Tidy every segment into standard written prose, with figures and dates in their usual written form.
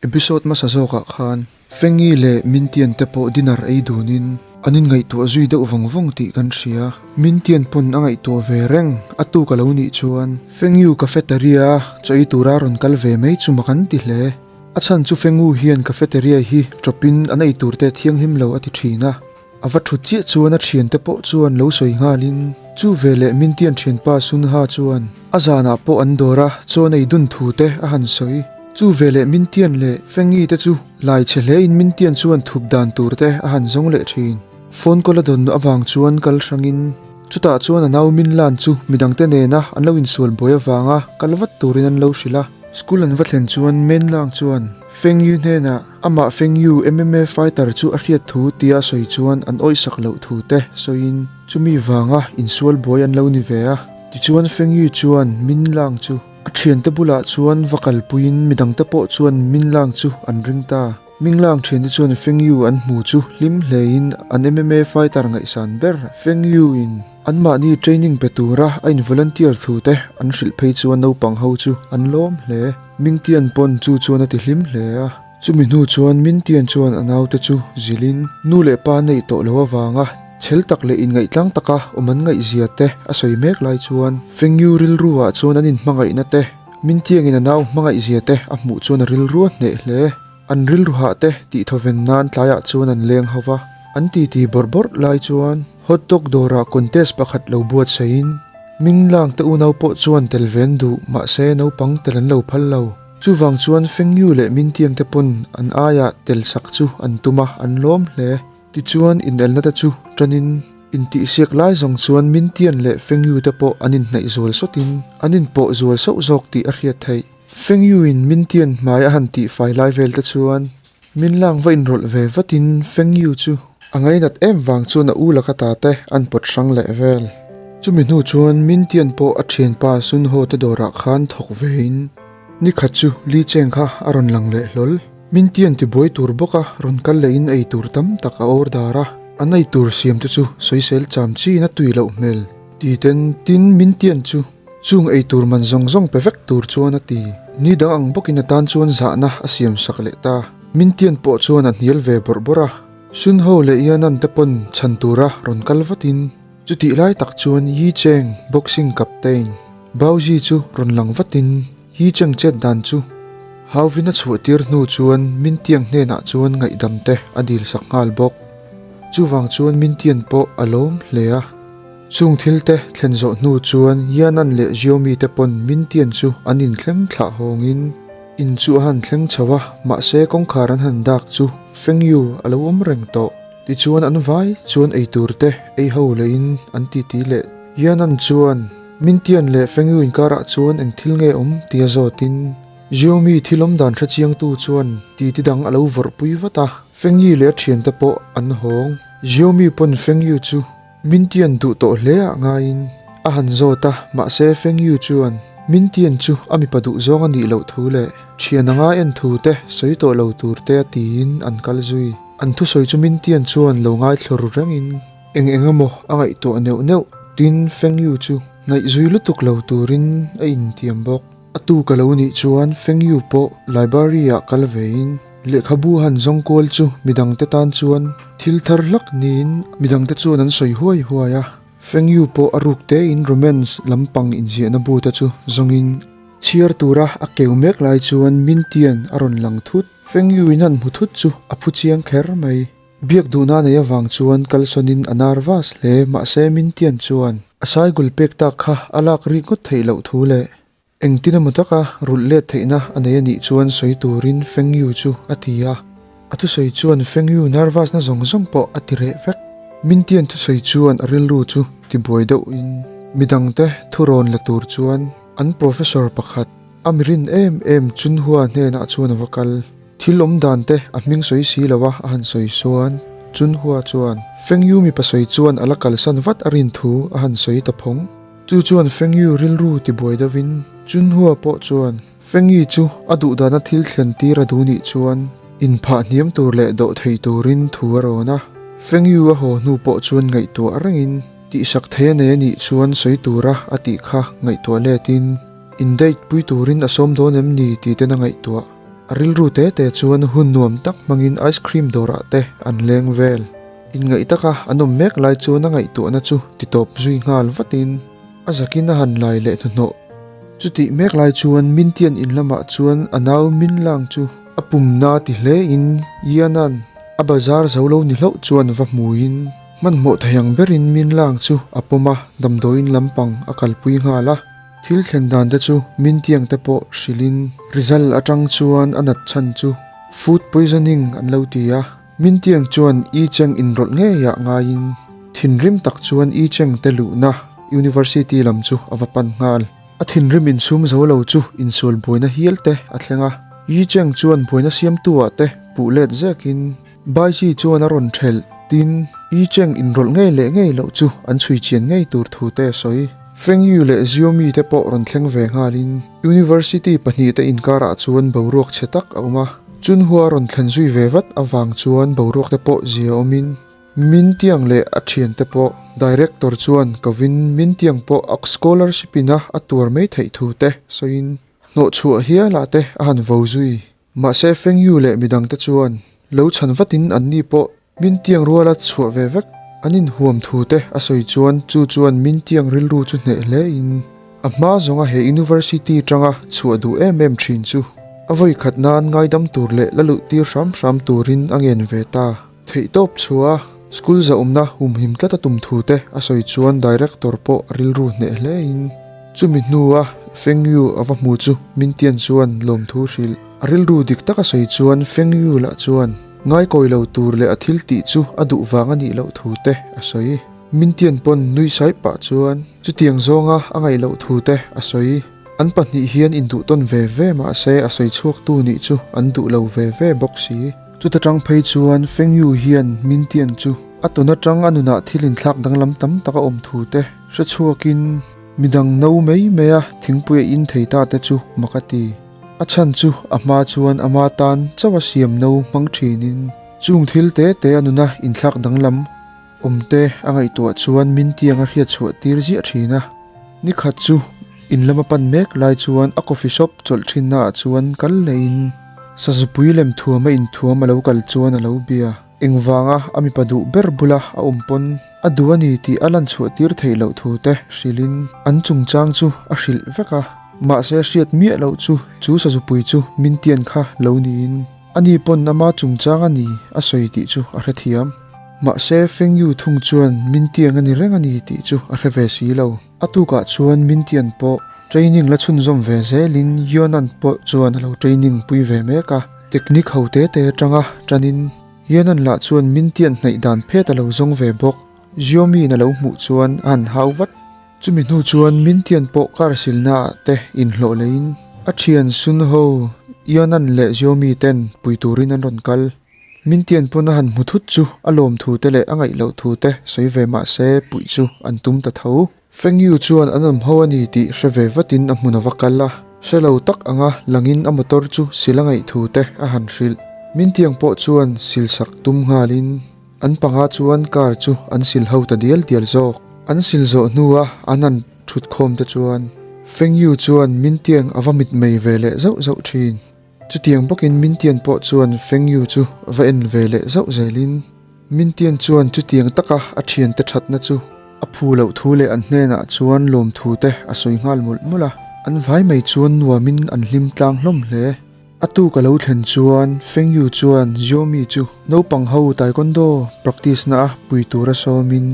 Episode hmasa zawkah khan Fengi leh Mintian te pawh dinner ei dunin an inngaihtuah zui deuh vawng vawng tih kan hria. Mintian pawn a ngaihtuah ve reng a tuk a lo nih chuan Fengyu cafeteria a chaw ei tura rawn kal ve mai chu mak an ti hle. A chhan chu Fengu hian cafeteria hi tawpin an ei tur te thianghlim lo a ti thin a. A va thut chiah chuan a thiante pawh chuan lo sawi nghalin chu veleh Mintian thianpa Sunha chuan a zanah pawh an dawr a, chaw nei dun thu te a han sawi. Chu veleh Mintian leh Fengi te chu lai chhe hlein Mintian chuan thup dan tur te a han zawng leh thin. Phone call a dawn avang chuan kal hrangin chutah chuan a nau Minlan chu midangte nena an lo insual buai avanga kal vat turin an lo hrilh a. School an va thlen chuan Menlang chuan Feng Yu hnenah amah Feng Yu MMA fighter chu a hriat thu tia a sawi chuan an awihsak loh thu te sawiin chumi vanga insual buai an lo ni ve a. Tichuan Feng Yu chuan Minlang chu a thiante bulah chuan va kalpuiin midangte pawh chuan Minlang chu an ring ta. Minglang thiante chuan Feng Yu an hmu chu hlim hlein an MMA fighter ngaihsan ber Feng Yu in Anmahni training pe tura a in volunteer thu te an hrilh phei chuan naupang ho chu an lawm hle. Mingtian pawn chu chuan a ti hlim hle a. Chumi hnu chuan Mintian chuan a naute chu zilhin nu leh pa neih tawh lo avanga chhel tak leh inngaih tlang taka awm an ngaihzia te a sawi mek lai chuan Fengyu rilru ah chuan an inhmangaihna te Mintiangin a nau hmangaihzia te a hmuh chuan a rilru a hneh hle. An rilru hah te tih thawven nan tlaiah chuan an leng ho va, an titi bawrh bawrh lai chuan hot dog dawrah contest pakhat lo buatsaihin Minglang te unau pawh chuan tel ve an duh mahse naupang tel an lo phal lo. Chuvang chuan Fengyu leh Mintiang te pawn an aiah tel sak chu an tum a, an lawm hle. Tichuan inelna te chu tanin intihsiak lai zawng chuan Mintian leh Fengyu te pawh an inhnaih zual sawtin an inpawh zual sauh zawk tih a hriat theih. Fengyu-in Mintian hmai a han tih fai lai vel te chuan Minlang va inrawlh ve vatin Fengyu chu a ngainat em vang chuan a u laka ta te an pawt hrang leh vel. Chumi hnu chuan Mintian pawh a thianpa Sunho te dawrah khan thawk vein nikhat chu Li Cheng kha a rawn lang leh hlawl. Mintian tibuai tur bawka rawn kal lehin ei tur tam tak a order a, an ei tur siam te chu sawisel cham chin a tui loh hmel ti ten tin Mintian chu Chung ei tur man zawng zawng pe vek tur chuan a ti. Ni dang ang bawkin a tan chuan zahna a siam sak leh ta. Mintian pawh chuan a hnial ve bawrh bawrh a. Sun Ho leh Yanan te pawn chhan tura rawn kal vatin chutih lai tak chuan Yi Cheng boxing captain Bao Zi chu rawn lang vatin Yi Cheng chet dan chu Hauvin a chhuah tir hnu chuan Mintiang hnenah chuan ngaihdam te a dil sak nghal bawk. Chuvang chuan Mintian pawh a lawm hle a. Chung thil te thlen zawh hnu chuan Yanan leh Xiaomi te pawn Mintian chu an inthleng thlah hawngin in chu a han thleng chho a, mahse kawngkhar an han dak chu Feng Yu a lo awm reng tawh. Tichuan an vai chuan eitur te ei ho leiin an titi leh. Yanan chuan Mintian leh Feng Yu inkarah chuan eng thil nge awm tia zawtin Xiaomi thil awm dan hrechiangtu chuan titi dang a lo vawrhpui vat a, Feng Yi leh a thiante pawh an hawng. Xiaomi pawn Feng Yu chu Mintian duh tawh hle ah ngaiin a han zawt a, mahse Feng Yu chuan Mintian chu a mipa duh zawng a nih loh thu leh thian anga en thu te sawi tawh lo tur te a tiin an kal zui. An thusawi chu Mintian chuan lo ngaithla ru rengin eng eng emaw a ngaihtuah neuh neuh tin Feng Yu chu ngaih zui lutuk lo turin a intiam bawk. A tu ka lo nih chuan Feng Yu pawh library ah kal vein lehkhabu han zawng kual chu midangte tan chuan thil thar hlak niin midangte chuan an sawi huai huai a. Feng Yu pawh a ruk tein romance lampang inziahna bu te chu zawngin chhiar tura a keu mek lai chuan Mintian a rawn lang thut. Feng Yu in han hmu thut chu a phu chiang kher mai. Biak duhna nei avang chuan kalsawnin a nervous hle mahse Mintian chuan a saigul pek tak kha a lak rik ngawt theih loh thu leh Engtin emaw taka rulh let theihna a nei a nih chuan sawi turin Feng Yu chu a ti a. A thusawi chuan Feng Yu nervous na zawng zawng pawh a ti reh vek. Mintian thusawi chuan a rilru chu ti buai deuhin midangte thurawn la tur chuan an professor pakhat a mirin em em Chunhua hnenah chuan a va kal. Thil awm dan te a hming sawi si lo a a han sawi chuan Chunhua chuan Feng Yu mipa sawi chuan a la kalsan vat a rin thu a han sawi ta phawng. Chu chuan Feng Yu rilru tibuai deuhin Chunhua pawh chuan Feng Yi chu a duhdana thil thlen tir a duh nih chuan inphah hniam tur leh dawh thei turin thu a rawn a. Feng Yu a haw hnu pawh chuan ngaihtuah rengin tihsak thei a nei a nih chuan sawi tura a tih kha ngaihtuah letin in date pui turin a sawm dawn em ni tih ten a ngaihtuah. A rilru te te chuan hun nuam tak hmangin ice cream dawrah te an leng vel. Inngaih taka an awm mek lai chuan a ngaihtuahna chu titawp zui nghal vatin a zakin a han lai leh hnuhnawh. Chutih mek lai chuan Mintian in lamah chuan a nau Minlang chu a pumna ti hlein Yianan a bazar zo lo ni hlauh chuan va hmuin hmanhmawh thei ang berin Minlang chu a pawm a, damdawiin lampang a kalpui nghal a. Thil thlen dan te chu Mintiang te pawh hrilhin result atang chuan a nat chhan chu food poisoning an lo ti a. Mintiang chuan I Cheng inrawlh ngeiah ngaiin thinrim tak chuan I Cheng te luhna University lam chu a va pan nghal. A thinrim insum zo lo chu insual buaina hial te a thleng a. I Cheng chuan buaina siamtu ah te puh let zekin Baiji chuan a rawn thelh. Tin, I Cheng inrawlh ngei leh ngei loh chu an chhui chian ngei tur thu te a sawi. Feng Yu leh Xiaomi te pawh rawn thleng ve nghalin University pahnihte inkarah chuan boruak chhe tak a awm a. Chunhua rawn thlen zui ve vat avang chuan boruak te pawh zia awmin Min Tiang leh a thiante pawh Director chuan kovin Min Tiang pawh a scholarship ina a tuar mai theih thu te sawiin hnawhchhuah hialah te a han vo zui. Mahse Feng Yu leh midang te chuan lo chhan vatin anni pawh Min Tiang ruala chhuah ve vek an inhuam thu te a sawi chuan chu chuan Min Tiang rilru chu hneh hle in A hma zawnga he University tanga chhuah duh em em thin chu a vawi khat nan ngaidam tur leh la luh tir hram hram turin a ngen ve ta. Theihtawp chhuah a school zahawmna humhim tlat a tum thu te a sawi chuan Director pawh a rilru hneh hle in chumi hnua Feng Yu a va hmu chu Mintian chuan lawmthu hrilh. A rilru dik tak a sawi chuan Feng Yu lah chuan ngaikawi lo tur leh a thil tih chu a duh vang a nih loh thu te a sawi. Mintian pawn nui sai pah chuan chutiang zawnga a ngaih loh thu te a sawi. An pahnih hian induh tawn ve ve mahse a sawi chhuaktu nih chu an duh lo ve ve bawk si. Chuta tang phei chuan Feng Yu hian Mintian chu a tawn atang a nunah thil inthlak danglam tam tak a awm thu te hre chhuakin midang no mai mai a thingpui a in thei ta te chu mak a ti. A chhan chu a hma chuan ama tan chauh a siam no hmang thinin chung thil te te a nuna inthlak danglam Awmte a ngaihtuah chuan min tiang a hriat chhuah tir ziah thin a. Ni khat chu in lama pan mek lai chuan a coffee shop chawlh thinna ah chuan kal leh in sazupui lem thuam a inthuam a lo kal chuan a lo bia. Engvanga a mipa duh ber bula a awm pawn a duh a ni tih a lan chhuah tir theih loh thu te hrilh in an chungchang chu a hrilh vek a. Mahse hriat miah loh chu chu sazupui chu min tian kha lo niin ani pawn ama chungchang a ni a sawi tih chu a hrethiam. Mahse, Feng Yu thung chuan Mintiang a ni reng a ni tih chu a hre ve si lo. A tukah chuan Mintian pawh training la chhunzawm ve zelin Yuanan pawh chuan a lo training pui ve mek a. Technique ho te te atanga tanin Yuanan lah chuan Mintian hnaih dan phet a lo zawng ve bawk. Xiaomi-in a lo hmuh chuan a han hau vat. Chumi hnu chuan Mintian pawh car silnaah te inhlawh leiin a thian Sun Ho, Yuanan leh Xiaomi ten pui turin an rawn kal. Min tian pawn a han hmu thut chu a lawm thu te leh a ngaih loh thu te sawi ve mah se puih chu an tum ta tho. Feng Yu chuan an awm ho a ni tih hre ve vatin a hmun a va kal a, hre lo tak anga langin a motor chu sil a ngaih thu te a han hrilh. Min tiang pawh chuan sil sak tum nghalin an panga chuan car chu an sil ho ta dial dial zawk. An sil zawh hnua an han thut khawm te chuan Feng Yu chuan Min tiang a va mitmei ve leh zauh zauh thin. Chutiang bawkin Mintian pawh chuan Feng Yu chu va en ve leh zauh zelin, Mintian chuan chutiang taka a thiante thatna chu a phu loh thu leh an hnenah chuan lawmthu te a sawi nghal mawlh mawlh a, an vai mai chuan nuamin an hlim tlang hlawm hle. A tuk a lo thlen chuan Feng Yu chuan Xiaomi chu naupang ho taekwondo practice na a pui tura sawmin,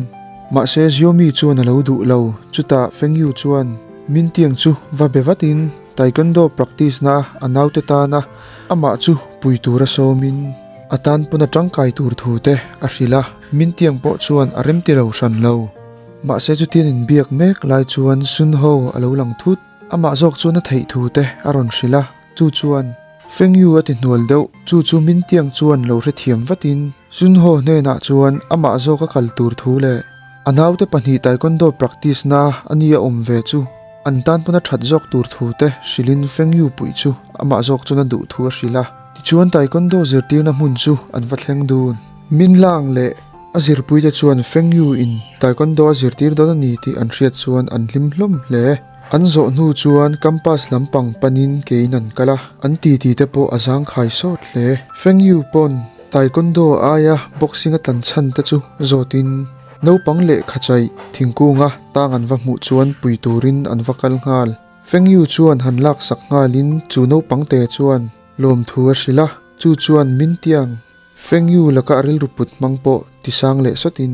mahse Xiaomi chuan a lo duh lo, chutah Feng Yu chuan Mintiang chu va be vatin, Taekwondo practice na a naute tana amah chu pui tura sawmin a tan pawn a tangkai tur thu te a hrilh a, Mintiang pawh chuan a remti lo hran lo. Mahse chutian inbiak mek lai chuan Sun Ho a lo lang thut, amah zawk chuan a theih thu te a rawn hrilh a, chu chuan Feng Yu a ti hnual deuh, chu chu Mintiang chuan lo hrethiam vatin Sun Ho hnenah chuan amah zawk a kal tur thu leh a naute pahnih Taekwondo practice na a nia awm ve chu An tan pawn a that zawk tur thu te hrilhin Feng Yu puih chu amah zawk chuan a duh thu a hrilh a. Tichuan Taekwondo zirtirna hmun chu an va thleng dun. Min Lang leh a zirpuite chuan Feng Yu in Taekwondo a zirtir dawn a ni tih an hriat chuan an hlim hlawm hle. An zawh hnu chuan campus lampang panin kein an kal a, an titi te pawh a zangkhai sawt hle. Feng Yu pawn Taekwondo aia boxing a tlan chhan te chu zawtin naupang lehkha chaih thingkunga tang an va hmuh chuan pui turin an va kal nghal. Feng Yu chuan han laksak nghalin chu naupang te chuan lawmthu a hrilh a, chu chuan min tiang Feng Yu laka a rilru put hmang pawh tisang leh sawtin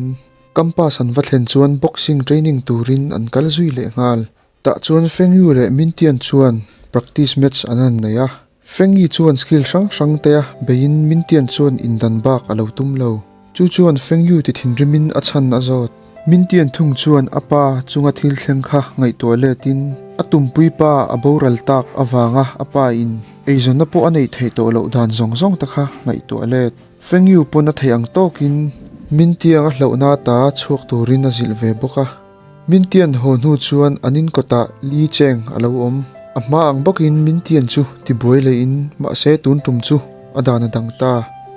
campus an va thlen chuan boxing training turin an kal zui leh nghal. Tah chuan Feng Yu leh Min Tian chuan practice match an han nei a. Feng Yi chuan skill hrang hrang te a beiin Min Tian chuan indan bak a lo tum lo. Chu chuan Feng Yu ti thinrimin a chhan a zawt. Min Tian thung chuan a pa chunga thil thleng kha ngaihtuah letin a tumpui pa a boral tak avanga a pa in eizawnna pawh a neih theih tawh loh dan zawng zawng te kha ngaihtuah let. Feng Yu pawn a theih ang tawkin Min Tiang a hlauhna ata chhuak turin a zilh ve bawk a. Min Tian haw hnu chuan an in kawtah Li Cheng a lo awm. A hma ang bawkin Min Tian chu tibuai lehin mahse tun tum chu a dan a dang ta.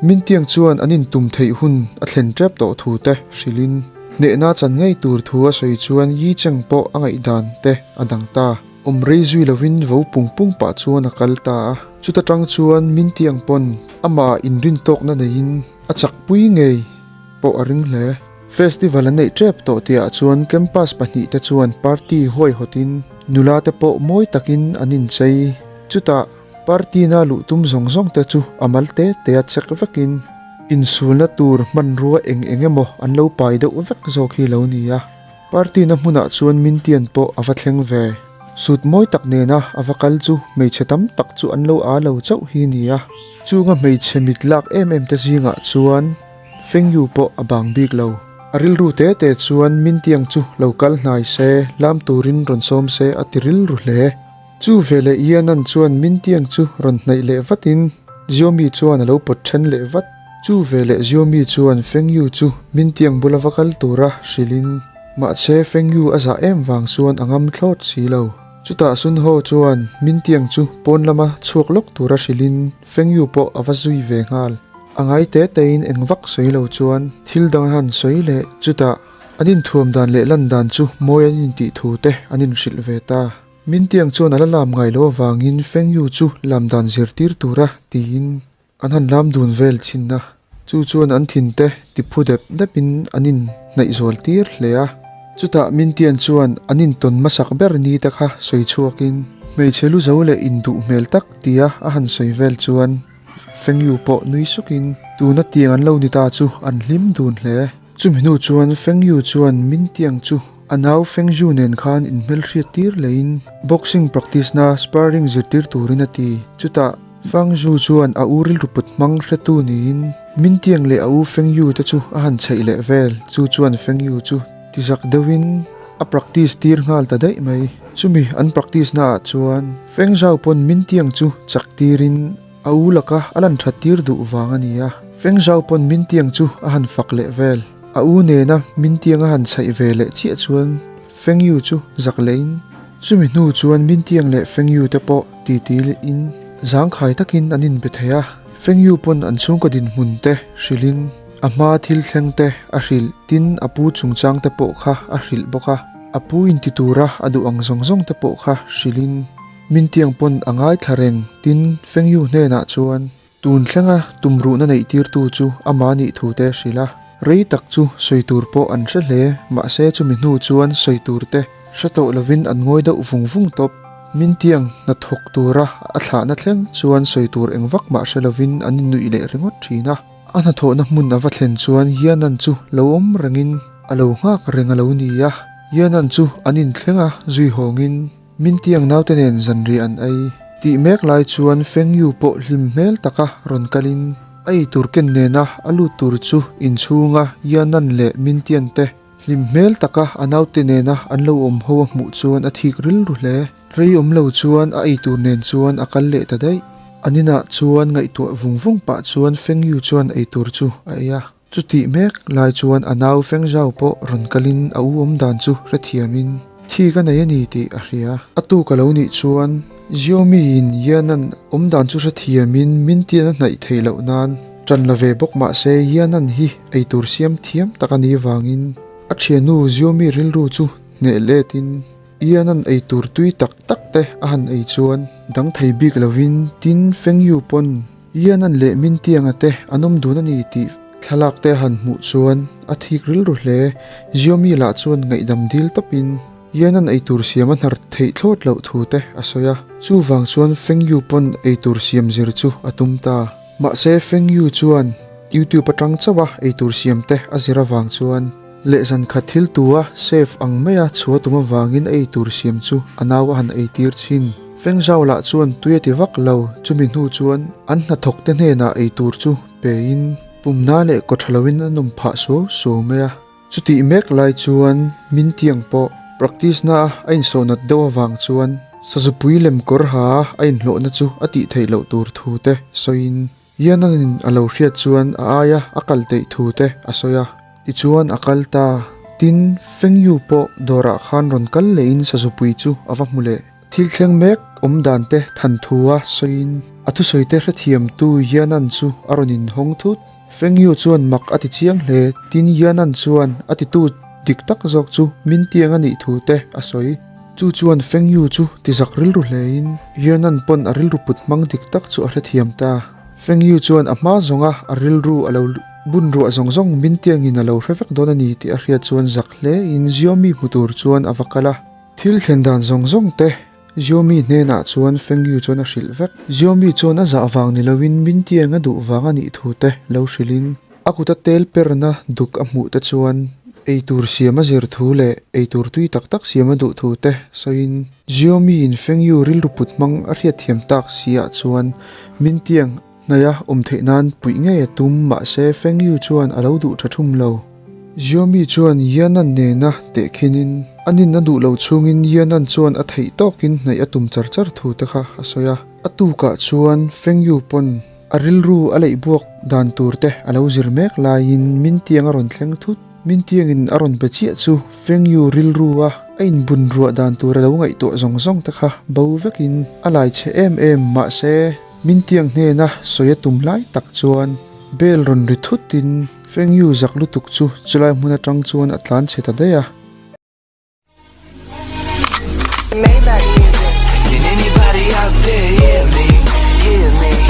Min Tiang chuan an intum theih hun a thlen tep tawh thu te hrilhin hnehna chan ngei tur thu a sawi chuan Yi Cheng pawh a ngaihdan te a dang ta. Awm rei zui lovin vo pung pung pah chuan a kal ta a. Chuta tang chuan Min Tiang pawn amah inrin tawkna neiin a chakpui ngei pawh a ring hle. Festival an neih tep tawh tihah chuan campus pahnihte chuan party huaihawtin nula te pawh mawi takin an inchei. Chutah party na luh tum zawng zawng te chu a mal te te a chek vekin insulna tur hmanrua eng eng emaw an lo pai deuh vek zawk hi lo ni a. Party na hmunah chuan Mintian pawh a va thleng ve. Sut mawi tak nena a va kal chu hmeichhe tam tak chu an lo aa lo chauh hi ni a. Chunga hmeichhe mit lak em em te zingah chuan Feng Yu pawh a bang bik lo. A rilru te te chuan Mintiang chu lo kal hnai se, lam turin rawn sawm se a ti rilru hle. Chu veleh Yanan chuan Mintiang chu rawn hnaih leh vatin Xiaomi chuan a lo pawt then leh vat. Chu veleh Xiaomi chuan Feng Yu chu Mintiang bula va kal tura hrilhin mahse Feng Yu a zah em vang chuan a ngam thlawt si lo. Chutah Sun Ho chuan Mintiang chu pawn lama chhuak lawk tura hrilhin Feng Yu pawh a va zui ve nghal. A ngai te tein eng vak sawi lo chuan thil dang a han sawi leh chutah an inthuam dan leh lan dan chu mawi an intih thu te an inhrilh ve ta. Mintiang chuan a la lam ngai lo avangin Feng Yu chu lam dan zirtir tura tiin an han lam dun vel thin a. Chu chuan an thinte tiphu dep depin an inhnaih zual tir hle a. Chutah Mintian chuan an intawn hmasak ber ni te kha sawi chhuakin hmeichhe lu zo leh induh hmel tak tia a han sawi vel chuan Feng Yu pawh nui sukin tuna tiang an lo ni ta chu an hlim dun hle. Chumi hnu chuan Feng Yu chuan Mintiang chu a nau Feng Zhu nen khan inhmelhriat tir leiin boxing practice na sparring zirtir turin a ti. Chutah Fang Zhu chuan a u rilru put hmang hretu niin Mintiang leh a u Feng Yu te chu a han chheih leh vel. Chu chuan Feng Yu chu tizak deuhin a practice tir nghal ta daih mai. Chumi an practice naah chuan Feng Zhao pawn Mintiang chu chak tirin A u laka a lan that tir duh vang a ni a, Feng Zhao pawn Mintiang chu a han fak leh vel. A u nena Mintiang a han chhaih ve leh chiah chuan Feng Yu chu zak lehin, chumi hnu chuan Mintiang leh Feng Yu te pawh titi in zangkhai takin an inbe thei a. Feng Yu pawn an chhungkaw dinhmun te hrilhin a hma thil thleng te a hrilh tin a pu chungchang te pawh kha a hrilh bawk a. A pu inti tura a duh ang zawng zawng te pawh kha hrilhin. Mintiang pawn a ngaithla reng, tin Feng Yu hnenah chuan tun thlenga tumruhna neih tirtu chu ama nih thu te a hrilh a. Rei tak chu sawi tur pawh an hre hle, mahse chumi hnu chuan sawi tur te hre tawh lovin an ngawi deuh vung vung tawp. Mintiang hnathawk tura a thlahna thleng chuan sawi tur eng vak mah hre lovin an innuih leh ringawt thin a. A hnathawhna hmun a va thlen chuan Yanan chu lo awm rengin a lo nghak reng a lo ni a. Yanan chu an inthleng a zui hawngin. Mintiang naute nen zanriah an ei tih mek lai chuan Feng Yu pawh hlim hmel taka rawn kalin a eitur ken nena a lut tur chu inchhunga Yanan leh Mintian te hlim hmel taka a naute nena an lo awm ho a hmuh chuan a thik rilru hle. Rei awm lo chuan a eitur nen chuan a kal leh ta daih. An inah chuan ngaihtuah vung vung pah chuan Feng Yu chuan eitur chu a ei a. Chutih mek lai chuan a nau Feng Zhao pawh rawn kalin a u awm dan chu hrethiamin thi ka nei a ni tih a hria. A tuk a lo nih chuan Xiaomi in Yanan awm dan chu hrethiamin min tian a hnaih theih loh nan ṭan la ve bawk mah se Yanan hi eitur siam thiam tak a nih vangin a thiannu Xiaomi rilru chu hneh letin. Ian-a'n eitur tui tak tak te a han ei chuan dang thei bik lovin tin Feng Yu pawn Ian-a'n leh Mintianga te an awm dun a ni tih thlalak te a han hmuh chuan a thik rilru hle. Xiaomi lah chuan ngaihdam dil tawpin Ian-a'n eitur siam a hnar theih thlawt loh thu te a sawi a. Chuvang chuan Feng Yu pawn eitur siam zir chu a tum ta. Mahse Feng Yu chuan YouTube atang chauh a eitur siam te a zir avang chuan leh zan khat thil tua safe ang maia chhuah tum avangin a eitur siam chu a nau a han eitir thin. Feng Zhao lah chuan tui a ti vak lo, chumi hnu chuan an hnathawk te hnenah eitur chu pein pumna leh kaw tha loin an awm phah suau suau mai a. Chutih mek lai chuan Mintiang pawh practice na a insawhnat deuh avang chuan sazupui lem kawr ha a inhlawhna chu a tih theih loh tur thu te sawiin Yanangin a lo hriat chuan a aia a kal teih thu te a sawi a, tichuan a kal ta. Tin, Feng Yu pawh dawrah khan rawn kal lehin sazupui chu a va hmu leh. Thil thleng mek awm dan te than thu a sawiin a thusawi te hrethiamtu Yanan chu a rawn inhawng thut. Feng Yu chuan mak a ti chiang hle. Tin, Yanan chuan a titu dik tak zawk chu Mintiang a nih thu te a sawi. Chu chuan Feng Yu chu ti zak rilru hlein Yanan pawn a rilru put hmang dik tak chu a hrethiam ta. Feng Yu chuan a hma zawnga a rilru a lo bun ruah zawng zawng Mintiangin a lo hre vek dawn a ni tih a hriat chuan zak hlein Xiaomi hmu tur chuan a va kal a. Thil thlen dan zawng zawng te Xiaomi hnenah chuan Feng Yu chuan a hrilh vek. Xiaomi chuan a zah vang ni loin Mintiang a duh vang a nih thu te lo hrilhin a kuta tel perna duk a hmuh te chuan eitur siam a zir thu leh eitur tui tak tak siam a duh thu te sawiin Xiaomi in Feng Yu rilru put hmang a hriatthiam tak si ah chuan Mintiang Hnaia awm theih nan puih ngei a tum, mahse Feng Yu chuan a lo duh tha thum lo. Xiaomi chuan Yanan nena tehkhinin a nin a duh lo chungin Yanan chuan a theih tawkin hnaih a tum char char thu te kha a sawi a. A tukah chuan Feng Yu pawn a rilru a leih buak dan tur te a lo zir mek laiin Mintiang a rawn thleng thut. Mintiangin a rawn be chiah chu Feng Yu rilru a a inbun ruah dan tur a lo ngaihtuah zawng zawng te kha bo vekin a lai chhe em em, mahse, Mintiang hnena sawi a tum lai tak chuan bell rawn ri thutin Feng Yu zak lutuk chu chulai hmun atang chuan a tlan chhe ta daih a. Maybach music. Can anybody out there hear me? Hear me?